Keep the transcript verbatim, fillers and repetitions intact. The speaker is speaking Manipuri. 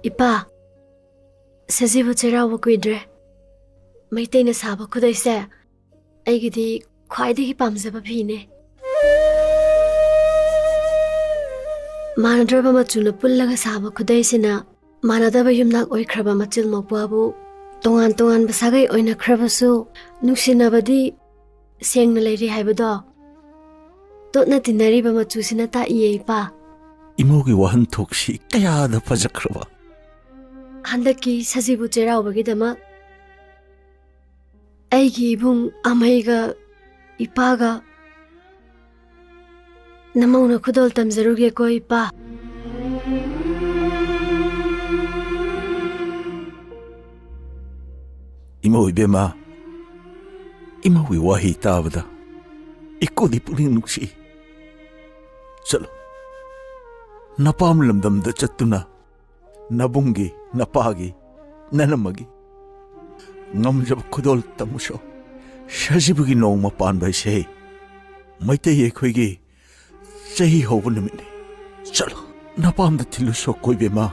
ꯏꯄꯥ, ꯁꯖꯤꯕꯨ ꯆꯩꯔꯥꯎꯕ ꯀꯨꯏꯗ꯭ꯔꯦ꯫ ꯃꯩꯇꯩꯅ ꯁꯥꯕ ꯈꯨꯗꯩꯁꯦ ꯑꯩꯒꯤꯗꯤ ꯈ꯭ꯋꯥꯏꯗꯒꯤ ꯄꯥꯝꯖꯕ ꯐꯤꯅꯦ꯫ ꯃꯥꯟꯅꯗ꯭ꯔꯕ ꯃꯆꯨꯅ ꯄꯨꯜꯂꯒ ꯁꯥꯕ ꯈꯨꯗꯩꯁꯤꯅ ꯃꯥꯟꯅꯗꯕ ꯌꯨꯝꯅꯥꯛ ꯑꯣꯏꯈ꯭ꯔꯕ ꯃꯆꯤꯜ ꯃꯧꯄ꯭ꯋꯥꯕꯨ ꯇꯣꯉꯥꯟ ꯇꯣꯉꯥꯟꯕ ꯁꯥꯒꯩ ꯑꯣꯏꯅꯈ꯭ꯔꯕꯁꯨ ꯅꯨꯡꯁꯤꯅꯕꯗꯤ ꯁꯦꯡꯅ ꯂꯩꯔꯤ ꯍꯥꯏꯕꯗꯣ ꯇꯣꯠꯅ ꯇꯤꯟꯅꯔꯤꯕ ꯃꯆꯨꯁꯤꯅ ꯇꯥꯛꯏꯌꯦ, ꯏꯄꯥ꯫ ꯏꯃꯧꯒꯤ ꯋꯥꯍꯟꯊꯣꯛꯁꯤ ꯀꯌꯥꯗ ꯐꯖꯈ꯭ꯔꯕ! ꯍꯟꯗꯛꯀꯤ ꯁꯖꯤꯕꯨ ꯆꯩꯔꯥꯎꯕꯒꯤꯗꯃꯛ ꯑꯩꯒꯤ ꯏꯕꯨꯡ ꯑꯃꯩꯒ ꯏꯄꯥꯒ ꯅꯃꯧꯅ ꯈꯨꯗꯣꯜ ꯇꯝꯖꯔꯨꯒꯦꯀꯣ, ꯏꯄꯥ꯫ ꯏꯃꯧ ꯏꯕꯦꯝꯃ, ꯏꯃꯧꯒꯤ ꯋꯥꯍꯩ ꯇꯥꯕꯗ ꯏꯀꯣꯗꯤ ꯄꯨꯛꯅꯤꯡ ꯅꯨꯡꯁꯤ꯫ ꯆꯠꯂꯣ, ꯅꯄꯥꯝ ꯂꯝꯗꯝꯗ ꯆꯠꯇꯨꯅ ꯅꯕꯨꯡꯒꯤ, ꯅꯄꯥꯒꯤ, ꯅꯅꯝꯃꯒꯤ ꯉꯝꯖꯕ ꯈꯨꯗꯣꯜ ꯇꯝꯃꯨꯁꯣ꯫ ꯁꯖꯤꯕꯨꯒꯤ ꯅꯣꯡꯃ ꯄꯥꯟꯕ ꯍꯥꯏꯁꯦ ꯃꯩꯇꯩ ꯑꯩꯈꯣꯏꯒꯤ ꯆꯍꯤ ꯍꯧꯕ ꯅꯨꯃꯤꯠꯅꯤ꯫ ꯆꯠꯂꯣ, ꯅꯄꯥꯝꯗ ꯊꯤꯜꯂꯨꯁꯣ ꯀꯣ ꯏꯕꯦꯝꯃ꯫